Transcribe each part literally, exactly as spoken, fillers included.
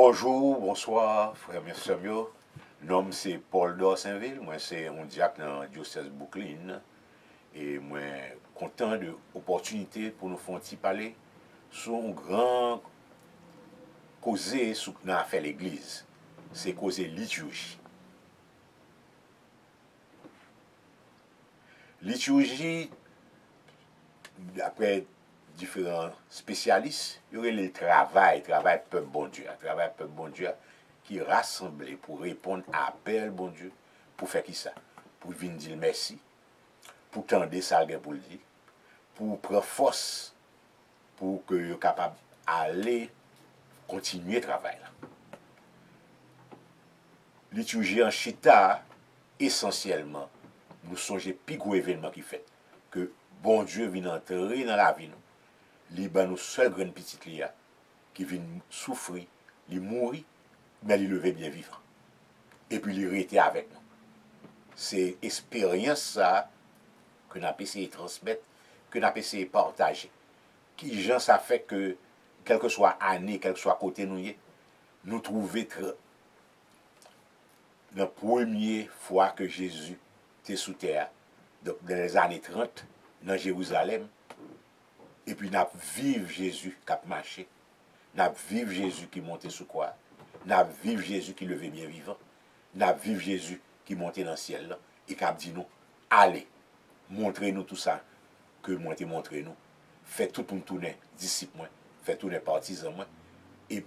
Bonjou, bonswa, frè m, sè m yo. Non m se Paul Dorsainville, mwen se yon dyak nan dyosèz Brooklyn. E mwen kontan de opòtinite pou nou fè yon ti pale sou yon gran koze sou, nan afè legliz. Se koze liturji. Liturji, daprè diferan espesyalis, yo rele l travay, travay pèp Bondye a, travay pèp Bondye a ki rasanble pou reponn apèl Bondye, pou fè kisa? Pou vin di l mèsi, pou tande sa l gen pou l di, pou pran fòs, pou ke yo kapab ale kontinye travay la. Liturji an chita esansyèlman, nou sonje pi gwo evènman ki fèt, ke Bondye vin antre nan lavi nou, li ban nou sèl grenn pitit li a, ki vin soufri, li mouri, men li leve byen vivan. Epi li rete avèk nou. Se esperyans sa a ke n ap eseye transmèt, ke n ap eseye pataje. Kijan sa fè ke, kèlkeswa ane, kèlkeswa kote nou ye, nou twouve tr-, nan premye fwa ke Jezi te sou tè a, donk, nan lèzane trant, nan Jerizalèm, epi n ap viv Jezi k ap mache, n ap viv Jezi ki monte sou kwa, n ap viv Jezi ki leve byen vivan, n ap viv Jezi ki monte nan syèl lan, e k ap di nou, ale, montre nou tou sa ke mwen te montre nou. Fè tout moun tounen disip mwen, fè tounen patizan mwen. E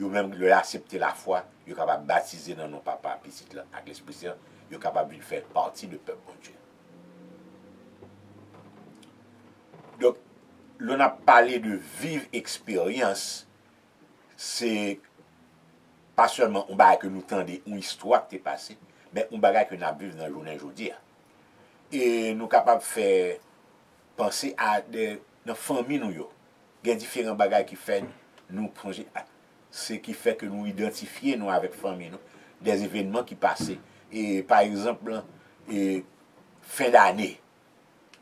yo menm, lè yo aksepte lafwa, yo kapab batize nan non Papa, Pitit lan ak Lespri Sen, yo kapab vin fè pati de pèp Bondye. Donk, lè n ap pale de viv eksperyans, se pa sèlman yon bagay ke nou tande, yon istwa ki te pase, men yon bagay ke n ap viv nan jounen jodi a. E nou kapab fè panse a de, nan fanmi nou yo. Gen diferan bagay ki fè nou sonje, se ki fè ke nou idantifye nou avèk fanmi nou, de evènman ki pase. E, pa egzanp, e, fen dane,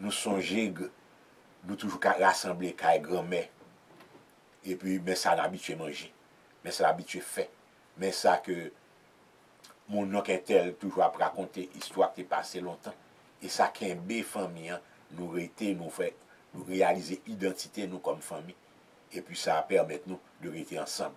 nou sonje, g-, nou toujou ka rasanble kay granmè. Epi, men sa n abitye manje, men sa n abitye fè, men sa ke mon nonk entèl toujou ap rakonte istwa ki te pase lontan. E sa kenbe fanmi an, nou rete, nou fè, nou reyalize idantite nou kòm fanmi. Epi sa pèmèt nou de rete ansanm.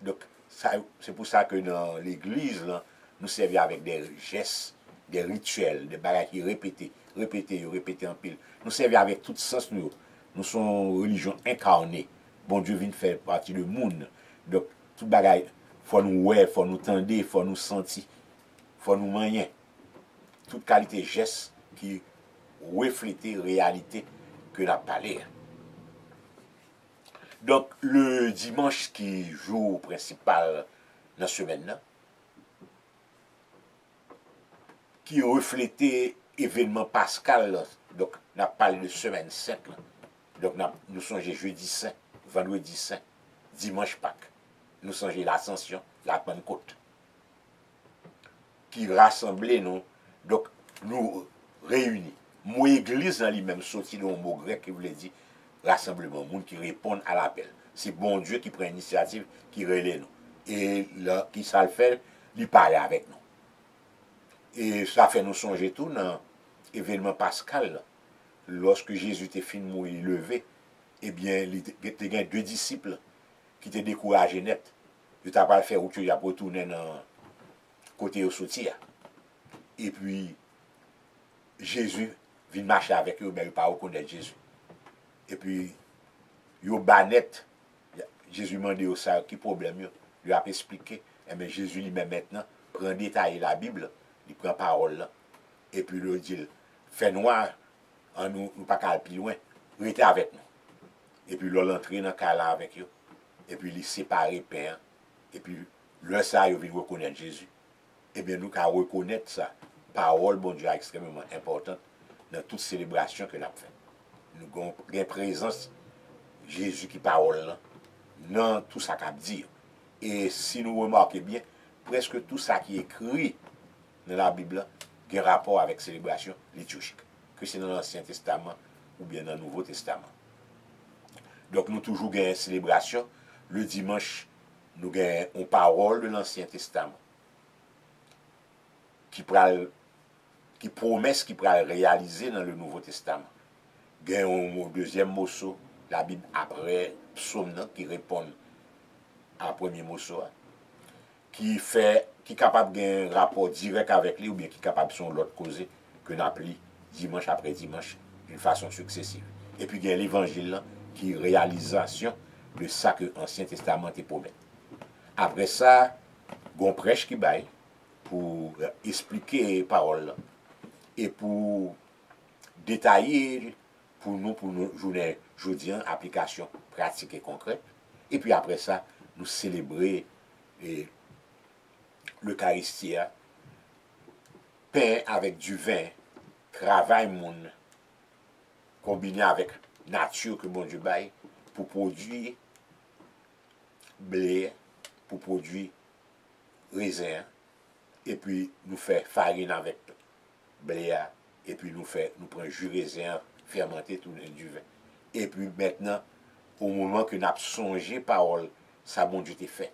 Donk, sa, se pou sa ke nan legliz lan, nou sèvi avèk de jès, de rityèl, de bagay ki repete, repete yo, repete anpil. Nou sèvi avèk tout sans nou yo. Nou se yon relijyon enkane. Bondye vin fè pati de moun. Donk, tout bagay, fò nou wè, fò nou tande, fò nou santi, fò nou manyen. Tout kalite jès ki reflete reyalite ke n ap pale a. Donk, le dimanch ki jou prensipal nan semèn nan, ki reflete evènman paskal lan. Donk, n ap pale de semèn sent lan. Donk, n ap, nou sonje jedi sen, vandredi sen, dimanch Pak. Nou sonje Lasansyon, Lapannkot, ki rasanble nou. Donk, nou reyini. Mo egliz lan li menm soti de yon mo grèk ki vle di rasanbleman, moun ki reponn a lapèl. Se Bondye ki pran inisyativ, ki rele nou. E la, ki sa l fè? Li pale avèk nou. E sa fè nou sonje tou nan evènman paskal lan. Lòske Jezi te fin mouri, li leve, ebyen, li te, te gen de disip ki te dekouraje nèt. Yo ta pral fè wout yo, y ap retounen nan kote yo soti a. Epi, Jezi vin mache avèk yo, men yo pa rekonèt Jezi. Epi, yo ba nèt. Jezi mande yo sa, ki pwoblèm yo. Yo ap esplike. Enben, Jezi li menm mentnan pran detaye Labib la, li pran pawòl la. Epi, yo di l, fè nwa, an nou, nou pa ka al pi lwen. Rete avèk nou. Epi, lò l antre nan kay la avèk yo, epi li separe pen an. Epi, lè sa a, yo vin rekonèt Jezi. Ebyen, nou ka rekonèt sa. Pawòl Bondye a ekstrèmeman enpòtan nan tout selebrasyon ke n ap fè. Nou gon, gen prezans Jezi ki pawòl lan nan tou sa k ap di yo. E si nou remake byen, prèske tou sa ki ekri nan Labib lan gen rapò avèk selebrasyon liturjik, ke se nan Ansyen Testaman oubyen nan Nouvo Testaman. Donk, nou toujou gen selebrasyon le dimanch Nou gen yon pawòl de Lansyen Testaman ki pral, ki pwomès ki pral reyalize nan le Nouvo Testaman. Gen yon mo-, dezyèm moso Labib apre Psòm nan ki reponn a premye moso a, ki fè, ki kapab gen rapò dirèk avèk li, oubyen ki kapab se yon lòt koze ke n ap li dimanch apre dimanch, d'une façon successive. Epi gen Levanjil lan ki reyalizasyon de sa ke Ansyen Testaman te pwomèt. Apre sa, gen yon prèch ki bay pou esplike pawòl lan e pou detaye pou nou, pou nou jounen jodi an, aplikasyon pratik e konkrè. Epi apre sa, nou selebre, e, Lekaristi a, pen avèk diven, travay moun, konbine avèk nati ke Bondye bay pou pwodui ble, pou pwodui rezen an, epi nou fè farin avèk ble a, epi nou fè, nou pran ji rezen an, fèmante, tounen diven. Epi mentnan, o moman ke n ap sonje pawòl sa Bondye te fè,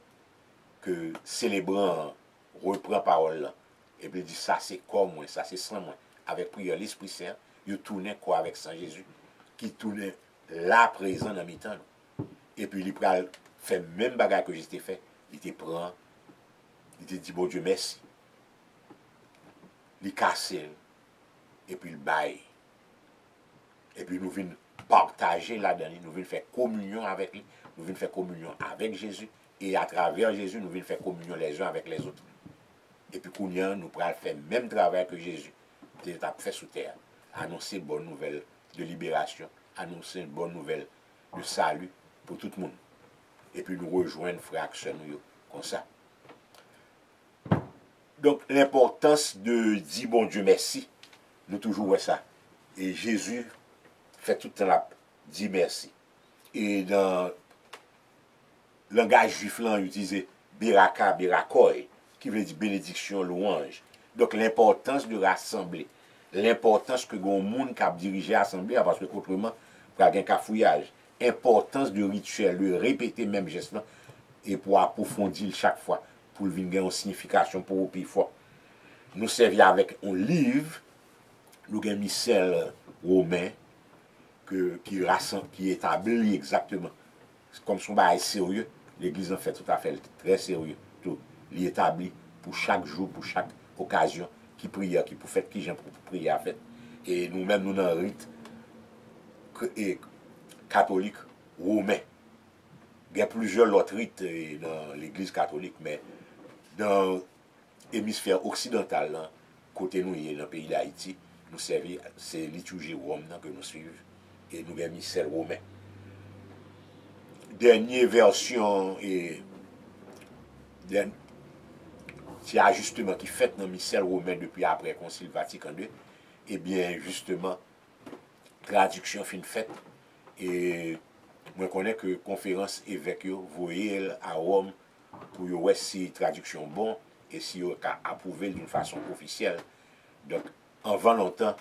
ke selebran an repran pawòl lan, epi li di, sa se kò mwen, sa se san mwen, avèk priyè Lespri Sen an, yo tounen kò avèk san Jezi, ki tounen la prezan nan mitan nou. Epi li pral fè menm bagay ke Jezi te fè, li te pran, li te di Bondye mèsi, li kase l, epi l bay. Epi nou vin pataje ladan li, nou vin fè kominyon avèk li, nou vin fè kominyon avèk Jezi, e atravè Jezi, nou vin fè kominyon lèzen avèk lèzòt. Epi kounye a, nou pral fè menm travay ke Jezi te t ap fè sou tè a, anonse bòn nouvèl de liberasyon, anonse bòn nouvèl de sali pou tout moun. Epi nou rejwenn frè ak sè nou yo konsa. Donk, lenpòtans de di Bondye mèsi, nou toujou wè sa. E Jezi fè tout tan l ap di mèsi. E nan langaj jwif lan, yo itilize beraka, berakòy, ki vle di benediksyon, lwanj. Donk, lenpòtans de rasanble, lenpòtans ke gen yon moun k ap dirije asanble a, paske otreman, pral gen kafouyaj. Enpòtans de rityèl, de repete menm jès lan, e pou apwofondi l chak fwa, pou l vin gen yon siyifikasyon pou ou pi fò. Nou sèvi avèk yon liv, nou gen Misèl Women, ke, ki rasan-, ki etabli egzakteman. Kòm se yon bagay serye, legliz lan fè tout afè l trè serye tou. Li etabli pou chak jou, pou chak okazyon, ki priyè ki pou fèt, ki jan pou, pou priyè a fèt. E nou menm, nou nan rit k-, e, katolik women. Gen plizyè lòt rit, e, nan legliz katolik, men nan emisfè oksidantal lan, kote nou ye nan peyi Dayiti, nou sèvi, se litiji Wòm nan ke nou swiv, e nou gen Misèl Women. Dènye vèsyon, e, dèn-, ti ajisteman ki fèt nan Misèl Women depi apre Konsil Vatikan de, ebyen, jisteman, tradiksyon fin fèt, e mwen konnen ke konferans evèk yo voye l a Wòm pou yo wè si tradiksyon bon e si yo ka apwouve l d'une façon ofisyèl. Donk, anvan lontan,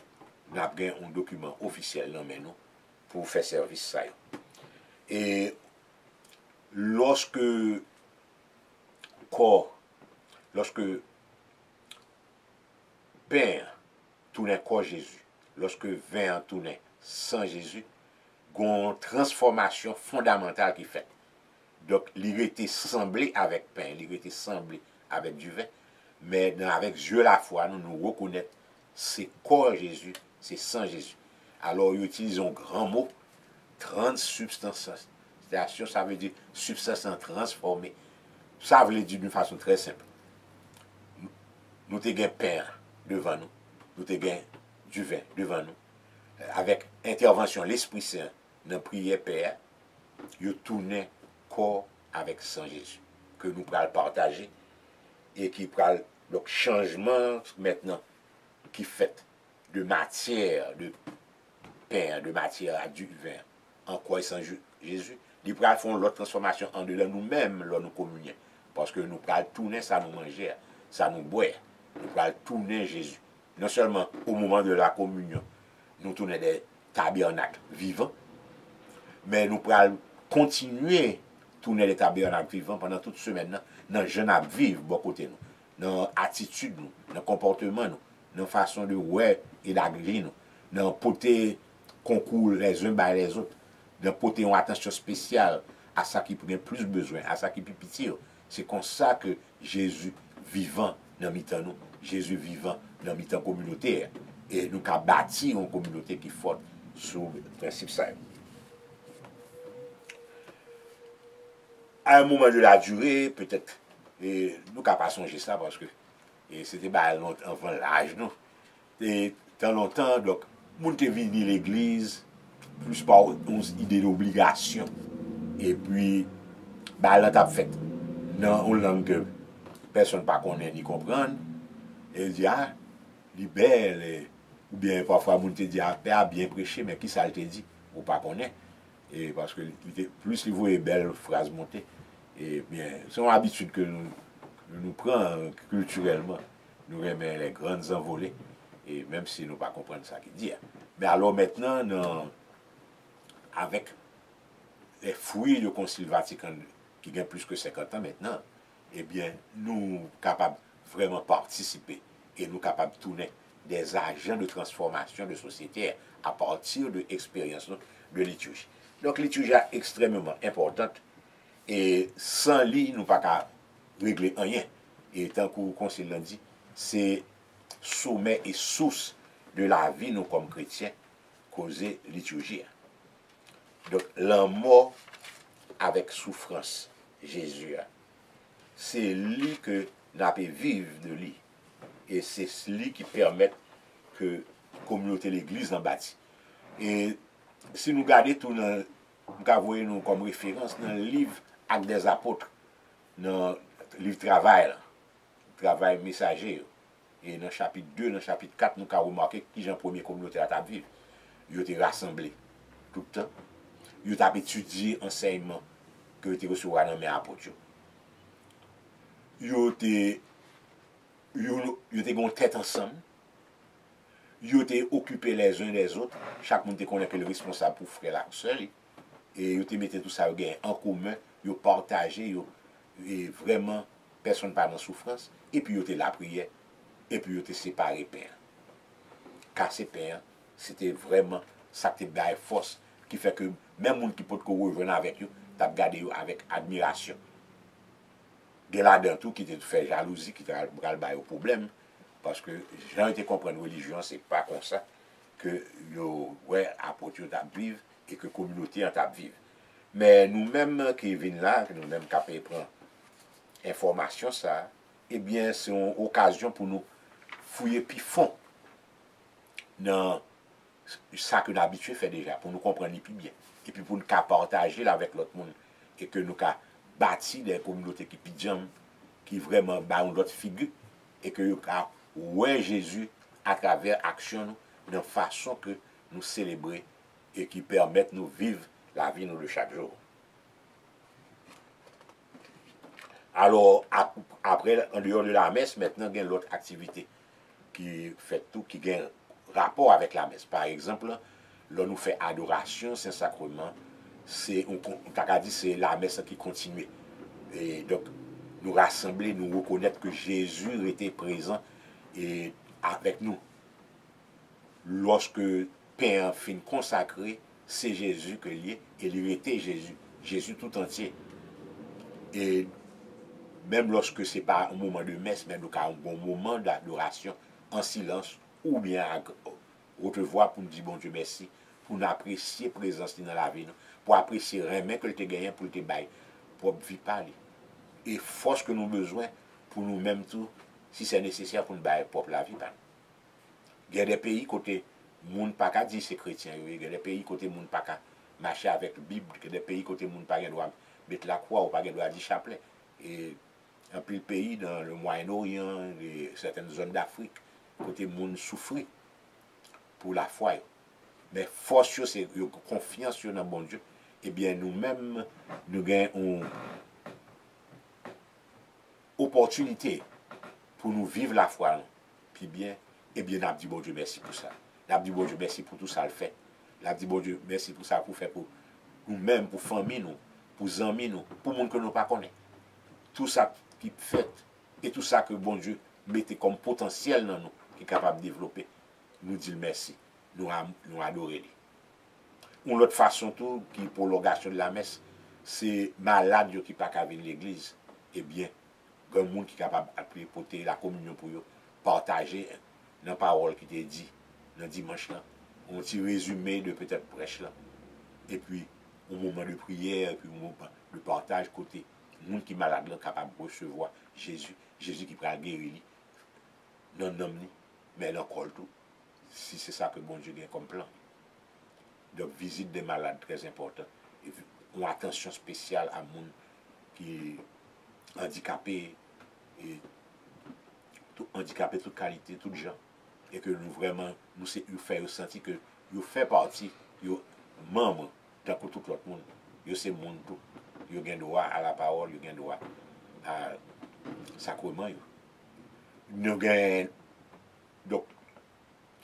n ap gen yon dokiman ofisyèl nan men nou pou fè sèvis sa yo. E lòske kò, lòske pen an tounen kò Jezi, lòske ven an tounen san Jezi, gen yon transfòmasyon fondamantal ki fèt. Donk, li rete sanble avèk pen, li rete sanble avèk diven, men nan, avèk zye lafwa nou, nou rekonèt se kò Jezi, se san Jezi. Alò, yo itilize yon gran mo, transibstansyasyon, sa vle di sibstans lan transfòme. Sa vle di, d'une façon très simple, nou te gen pen an devan nou, nou te gen diven devan nou, avèk entèvansyon Lespri Sen nan priyè Pè a, yo tounen kò avèk san Jezi, ke nou pral pataje, e ki pral, donk, chanjman mentnan ki fèt de matyè, de pen an, de matyè a, diven an, an kò e san Je-, Jezi, li pral fè yon lòt transfòmasyon andedan nou menm lè nou kominye. Paske nou pral tounen sa nou manje a, sa nou bwè a. Nou pral tounen Jezi. Non sèlman o moman de la kominyon, nou tounen de tabènak vivan, men nou pral kontinye Tounen de tabènak vivan pandan tout semèn nan, nan jan n ap viv bò kote nou, nan atitid nou, nan konpòteman nou, nan fason de wè e dagri nou, nan pote konkou lèzen bay lèzòt, nan pote yon atansyon espesyal a sa ki gen plis bezwen, a sa ki pi piti yo. Se konsa ke Jezi vivan nan mitan nou, Jezi vivan nan mitan kominote a. E nou ka bati yon kominote ki fòt sou prensip sa yo. A yon moman de la dire, petèt, e, nou ka pa sonje sa, paske, e, se te bagay lontan anvan laj nou. E, tan lontan, donk, moun te vini legliz, plis pa yon ide dobligasyon. Epi, bagay lan t ap fèt nan yon lang ke pèsonn pa konnen ni konprann. E yo di, a, li bèl, e, oubyen pafwa moun te di, a, pè a byen preche, men kisa l te di? Ou pa konnen. E paske li, li te, plis li voye bèl fraz monte. Ebyen, se yon abitid ke nou, nou pran kiltirèlman. Nou renmen les grandes envolées, e menm si nou pa konprann sa ki di a. Men alò mentnan, nan, avèk les fruits de Concile Vatican deux, ki gen plis ke senkant an mentnan, ebyen, nou kapab vrèman patisipe e nou kapab tounen des agents de transformation de société à partir de eksperyans nou de liturji. Donk, liturji a ekstrèmeman enpòtan e san li, nou pa ka regle anyen. E tankou konsil lan di, se somè e sous de lavi nou kòm kretyen, koze liturji a. Donk, lanmò avèk soufrans Jezi a, se li ke n ape viv de li. E se li ki pèmèt ke kominote legliz lan bati. E si nou gade tou nan, m ka voye nou kòm referans nan liv Actes des Apôtres, nan liv Travay la, Travay Mesaje yo. E nan chapit de, nan chapit kat, nou ka remake kijan premye kominote a t ap viv. Yo te rasanble tout tan. Yo t ap etidye ansèyman ke yo te resevwa nan men apot yo. Yo te, yo, yo te gen yon tèt ansanm. Yo te okipe lèzen dèzòt. Chak moun te konnen ke l responsab pou frè l ak sè li. E yo te mete tou sa yo genyen an komen, yo pataje, yo, e vrèman, pèsonn pa nan soufrans, epi yo te lapriyè, epi yo te separe pen an. Kase pen an, se te vrèman sa k te bay fòs, ki fè ke menm moun ki potko rejwenn avèk yo, t ap gade yo avèk admirasyon. Gen ladan tou ki te fè jalouzi, ki te pral ba yo pwoblèm, paske jan yo te konprann relijyon an, se pa konsa ke yo wè apot yo t ap viv e ke kominote an t ap viv. Men nou menm ki vin la, nou menm k ap pran enfòmasyon sa a, ebyen, se yon okazyon pou nou fouye pi fon nan sa ke n abitye fè deja, pou nou konprann li pi byen, epi pou n ka pataje l avèk lòt moun, e ke nou ka bati de kominote ki pi djanm, ki vrèman ba yon lòt figi, e ke yo ka wè Jezi atravè aksyon nou, nan fason ke nou selebre e ki pèmèt nou viv lavi nou de chak jou. Alò, ap-, apre, andeyò de lamès, mentnan gen lòt aktivite ki fèt tou, ki gen rapò avèk lamès. Pa egzanp, lè nou fè adorasyon, Sen Sakreman, se, on kon-, ta ka di se lamès lan ki kontinye. E donk, nou rasanble, nou rekonèt ke Jezi rete prezan e avèk nou. Lòske pen an fin konsakre, se Jezi ke l ye, e li rete Jezi, Jezi toutantye. E menm lòske se pa yon moman de mès, men nou ka yon bon moman dadorasyon an silans, oubyen ak wotevwa pou n di Bondye mèsi, pou n apresye prezans li nan lavi nou, pou apresye renmen ke l te genyen pou l te bay pwòp vi pa li. E fòs ke nou bezwen pou nou menm tou, si se nesesè pou n bay pwòp lavi pa nou. Gen de peyi kote moun pa ka di se kretyen yo ye, gen de peyi kote moun pa ka mache avèk Bib, gen de peyi kote moun pa gen dwa met lakwa, ou pa gen dwa di chaplè. E anpil peyi dans le Moyen-Orient, e sètèn zòn Dafrik, kote moun soufri pou lafwa yo. Men fòs yo, se yo, konfyans yo nan Bondye. Ebyen, nou menm, nou gen yon opòtinite pou nou viv lafwa nou pi byen, ebyen, n ap di Bondye mèsi pou sa. N ap di Bondye mèsi pou tou sa l fè. N ap di Bondye mèsi pou sa pou fè pou nou menm, pou fanmi nou, pou zanmi nou, pou moun ke nou pa konnen. Tou sa ki fèt e tou sa ke Bondye mete kòm potansyèl nan nou ki kapab devlope, nou di l mèsi, nou, a- nou adore li. Yon lòt fason tou ki pwolongasyon de lamès, se malad yo ki pa ka vin legliz, ebyen, gen moun ki kapab aple pote lakominyon pou yo, pataje nan pawòl ki te di nan dimanch lan, yon ti rezime de petèt prèch lan, epi yon moman de priyè, epi yon moman de pataj kote moun ki malad lan kapab resevwa Jezi, Jezi ki pral geri li nan nanm li, men nan kò l tou, si se sa ke Bondye gen kòm plan. Donk, vizit de malad trè enpòtan. E yon atansyon espesyal a moun ki andikape, e tou, andikape tout kalite, tout jan. E ke nou vrèman, nou se, yo fè yo santi ke yo fè pati, yo manm tankou tout lòt moun. Yo se moun tou. Yo gen dwa a lapawòl, yo gen dwa a sakreman yo. Nou gen, donk,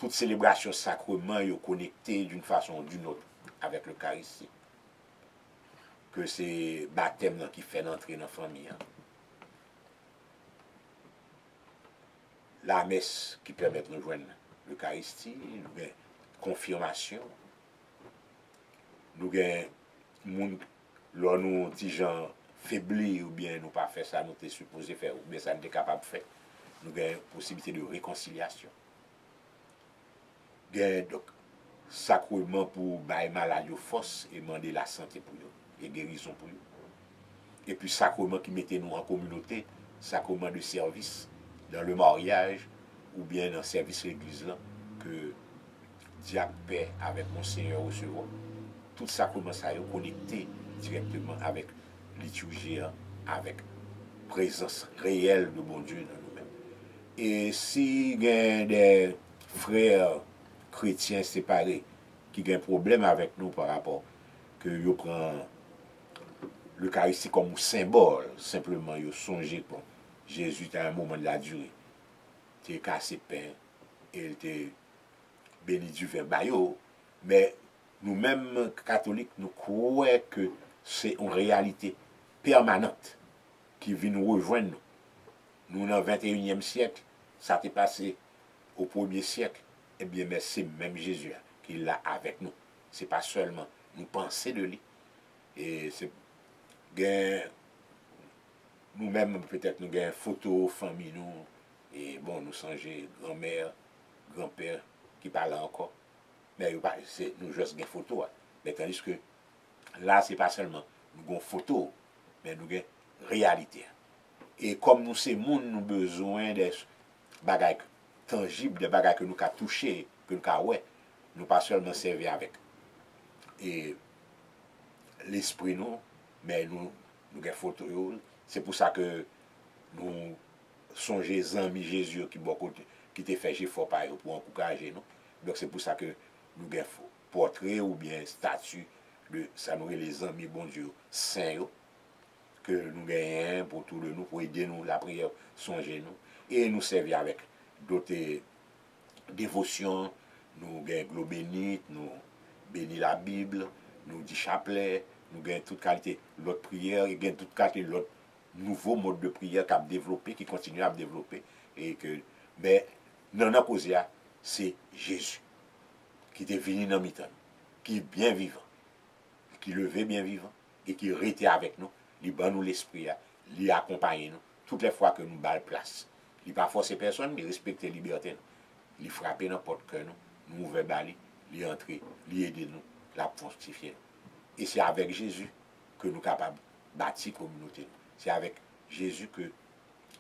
tout selebrasyon sakreman yo konekte d'une façon ou d'une autre avec l'Eucharistie. Ke se batèm nan ki fè n antre nan fanmi an. Lamès ki pèmèt nou jwenn Lekaristi, nou gen konfimasyon, nou gen moun, lò nou ti jan febli oubyen nou pa fè sa nou te sipoze fè oubyen sa nou te kapab fè, nou gen posiblite de rekonsilyasyon. Gen, donk, sakreman pou bay malad yo fòs e mande lasante pou yo, e gerizon pou yo. Epi sakreman ki mete nou an kominote, sakreman de sèvis, dans le mariage, oubyen nan sèvis legliz lan, ke dyak, pè avèk monsenyè resevwa. Tout sakreman sa yo konekte dirèkteman avèk liturji an, avèk prezans reyèl de Bondye nan nou menm. E si gen de frè kretyen separe ki gen pwoblèm avèk nou pa rapò ke yo pran Lekaristi kòm yon senbòl, senpleman yo sonje, bon, Jezi te a un moment de la durée te kase pen e l te beni diven ba yo, men nou menm katolik, nou kwè ke se yon reyalite pèmanant ki vin rejwenn nou. Nou nan venteyinyèm syèk, sa te pase o premye syèk, ebyen, men se menm Jezi a ki la avèk nou. Se pa sèlman nou panse de li. E se gen, nou menm, petèt nou gen foto fanmi nou, e bon, nou sonje granmè, granpè ki pa la ankò. Men yo pa, se, nou jis gen foto a. Men tandiske la, se pa sèlman nou gen foto, men nou gen reyalite a. E kòm nou se moun, nou bezwen de bagay tanjib, de bagay ke nou ka touche, ke nou ka wè, nou pa sèlman sèvi avèk e lespri nou, men nou, nou gen foto yo. Se pou sa ke nou sonje zanmi Jezi yo ki bò kote, ki te fè jefò pa yo pou ankouraje nou. Donk, se pou sa ke nou gen fo-, pòtre oubyen estati de sa nou rele zanmi Bondye yo, sen yo, ke nou genyen pou tou de nou, pou ede nou, lapriyè, sonje nou. E nou sèvi avèk dòt, e, devosyon, nou gen glo benit, nou beni Labib, nou di chaplè, nou gen tout kalite lòt priyè, e gen tout kalite lòt nouvo mòd de priyè k ap devlope, ki kontinye ap devlope, e ke, men, nannan koze a, se Jezi, ki te vini nan mitan nou, ki byen vivan, ki leve byen vivan, e ki rete avèk nou, li ban nou Lespri a, li akonpaye nou, tout lè fwa ke nou ba l plas. Li pa fòse pèsonn, li respekte libète nou. Li frape nan pòt kè nou, nou ouvè ba li, li antre, li ede nou, l ap fòtifye nou. E se avèk Jezi ke nou kapab bati kominote nou. Se avèk Jezi ke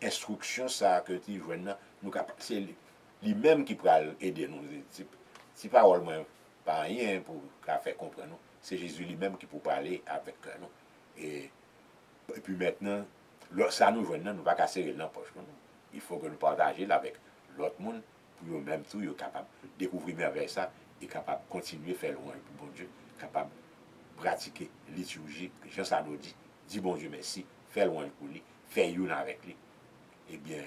enstriksyon sa a ke nou jwenn nan, nou kapab, se li, li menm ki pral ede nou. Ti, ti pawòl mwen pa anyen pou ka fè konprann nou. Se Jezi li menm ki pou pale avèk kè nou. E, epi mentnan, lò, sa nou jwenn nan, nou pa ka sere l nan pòch nou, non. Il faut que nou pataje l avèk lòt moun, pou yo menm tou, yo kapab dekouvri mèvèy sa, e kapab kontinye fè lwanj pou Bondye, kapab pratike liturji, jan sa nou di, di Bondye mèsi, fè lwanj pou li, fè youn avèk li. Ebyen,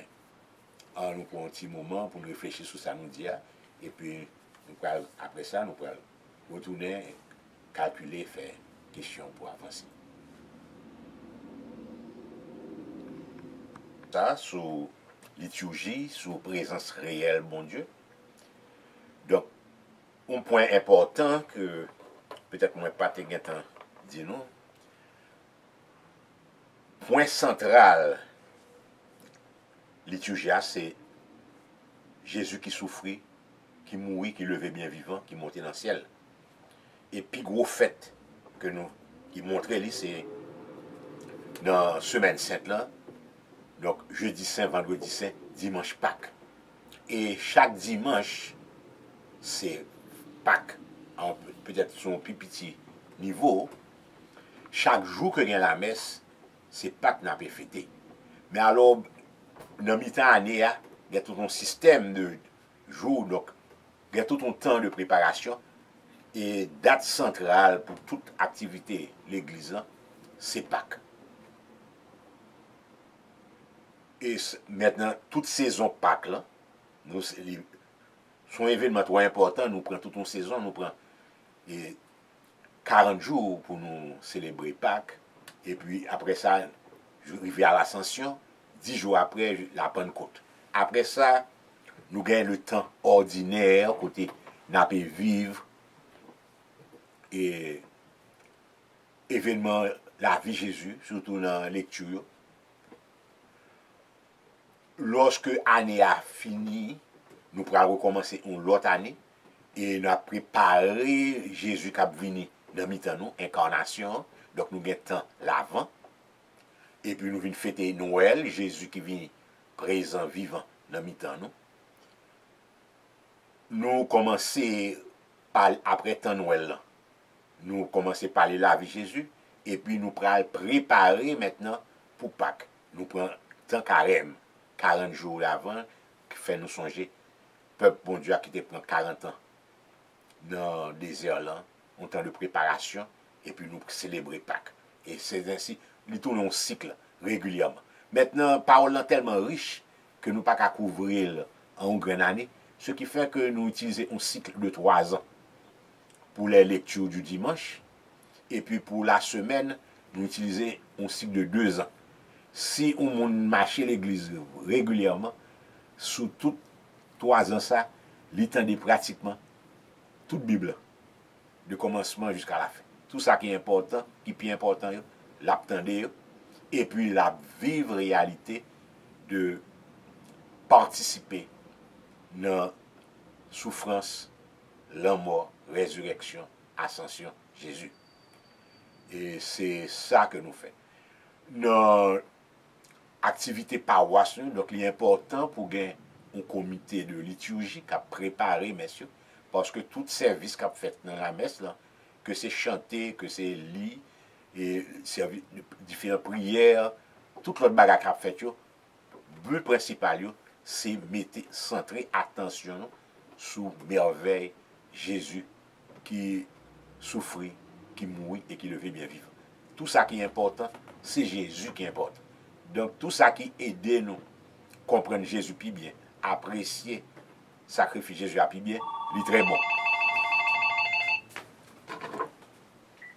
an nou pran yon ti moman pou nou reflechi sou sa nou di a, epi nou pral, apre sa, nou pral retounen kalkile, fè kesyon pou avanse. Sa sou liturji, sou prezans reyèl Bondye. Donk, yon pwen enpòtan ke petèt mwen pa te gentan di nou, pwen santral liturji a se Jezi ki soufri, ki mouri, ki leve byen vivan, ki monte nan syèl. E pi gwo fèt ke nou ki montre li se nan semèn sent lan, donk jedi sen, vandredi sen, dimanch Pak. E chak dimanch se Pak, an petèt sou yon pi piti nivo. Chak jou ke gen lamès, se Pak n ape fete. Men alò, nan mitan ane a, gen tout yon sistèm de jou, donk gen tout yon tan de preparasyon. E dat santral pou tout aktivite legliz lan se Pak. E s- mentnan, tout sezon Pak lan, nou se- li, se yon evènman twò enpòtan. Nou pran tout yon sezon, nou pran e karant jou pou nou selebre Pak. Epi apre sa, jou- rive a Lasansyon, dis jou apre, la Pannkot. Apre sa, nou gen le tan òdinè kote n ape viv e evènman lavi Jezi, sitou nan lekti yo. Lòske ane a fini, nou pral rekòmanse yon lòt ane e n ap prepare Jezi k ap vini nan mitan nou, enkanasyon an. Donk, nou gen tan Lavan. Epi nou vin fete Nwèl, Jezi ki vini prezan, vivan nan mitan nou. Nou kòmanse pale, apre tan Nwèl lan, nou kòmanse pale lavi Jezi, epi nou pral prepare mentnan pou Pak. Nou pran tan Karèm, karant jou Lavan, ki fè nou sonje pèp Bondye a ki te pran karant an nan dezè lan, yon tan de preparasyon, epi nou selebre Pak. E se ensi, li tounen yon sik regilyèman. Mentnan, pawòl lan tèlman rich ke nou pa ka kouvri l an yon grenn ane, se ki fè ke nou itilize yon sik de twa zan pou les lectures du dimanche, epi pou la semèn, nou itilize yon sik de de zan. Si yon moun mache legliz regilyèman, sou tout twa zan sa, li tande pratikman tout Bib lan, de kòmansman jiska lafen. Tou sa ki enpòtan, ki pi enpòtan yo, l ap tande yo, epi l ap viv reyalite de patisipe nan soufrans, lanmò, rezirèksyon, asansyon Jezi. E se sa ke nou fè. Nan aktivite pawas nou, donk li enpòtan pou gen yon komite de liturji k ap prepare mès yo, paske tout sèvis k ap fèt nan lamès lan, ke se chante, ke se li, e sèvi diferan priyè, tout lòt bagay k ap fèt yo, bi prensipal yo, se mete, santre atansyon nou sou mèvèy Jezi ki soufri, ki mouri e ki leve byen vivan. Tou sa ki enpòtan, se Jezi ki enpòtan. Donk, tou sa ki ede nou konprann Jezi pi byen, apresye sakrifis Jezi a pi byen, li trè bon.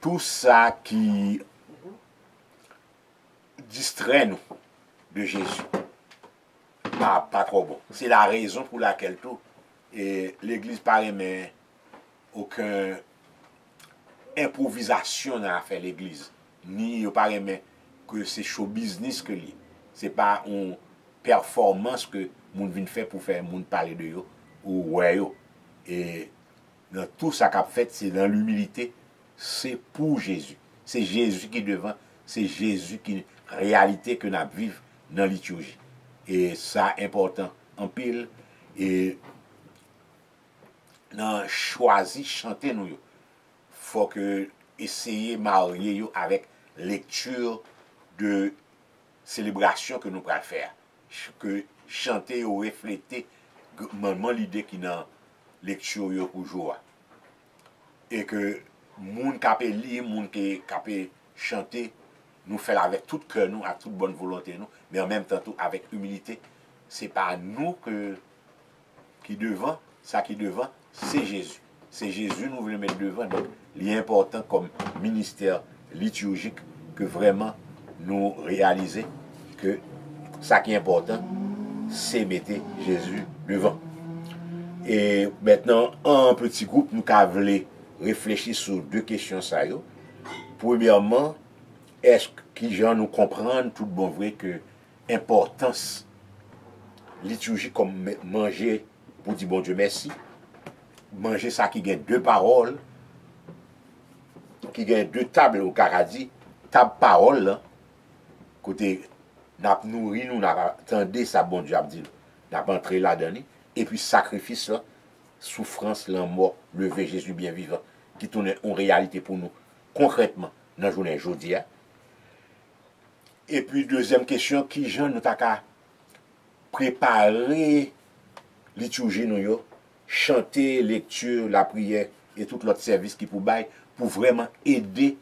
Tou sa ki distrè nou de Jezi pa, pa twò bon. Se la rezon pou lakèl tou, e, legliz pa renmen okenn enpwovizasyon nan afè legliz. Ni yo pa renmen ke se show business ke li ye. Se pa yon pèfòmans ke moun vin fè pou fè moun pale de yo ou wè yo. E nan tou sa k ap fèt, se nan limilite, se pou Jezi. Se Jezi ki devan, se Jezi ki reyalite ke n ap viv nan liturji. E sa enpòtan anpil. E nan chwazi chante nou yo, fò ke eseye marye yo avèk lekti de selebrasyon ke nou pral fè a. Ch- Ke chante yo reflete g- manman lide ki nan lekti yo pou jou a. E ke moun k ape li, moun ki k ape chante, nou fè l avèk tout kè nou, ak tout bòn volonte nou, men an menm tan tou avèk imilite. Se pa nou ke ki devan, sa ki devan, se Jezi. Se Jezi nou vle met devan. Donk, li enpòtan kòm ministè liturjik ke vrèman nou reyalize ke Sa ki enpòtan, se mete Jezi devan. E mentnan, an peti gwoup, nou ka vle reflechi sou de kesyon sa yo. Premyèman, èske, kijan nou konprann tout bon vre ke enpòtans liturji kòm manje pou di Bondye mèsi, manje sa ki gen de pawòl, ki gen de tab, ou ka di, tab pawòl lan, kote n ap nouri nou, n ap tande sa Bondye ap di nou, n ap antre ladan li, epi sakrifis lan, soufrans, lanmò, leve Jezi byen vivan, ki tounen yon reyalite pou nou konkrètman nan jounen jodi a. Epi dezyèm kesyon, kijan nou ta ka prepare liturji nou yo, chante, lekti, lapriyè e tout lòt sèvis ki pou bay, pou vrèman ede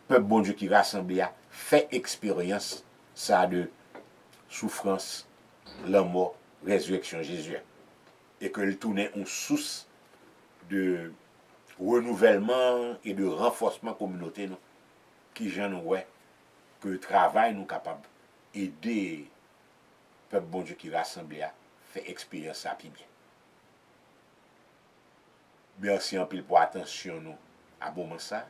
pèp Bondye ki rasanble a fè eksperyans sa de soufrans, lanmò, rezirèksyon Jezi a. E ke l tounen yon sous de renouvèlman e de ranfòsman kominote nou. Kijan nou wè ke travay nou kapab ede pèp Bondye ki rasanble a fè eksperyans sa pi byen? Mèsi anpil pou atansyon nou a moman sa.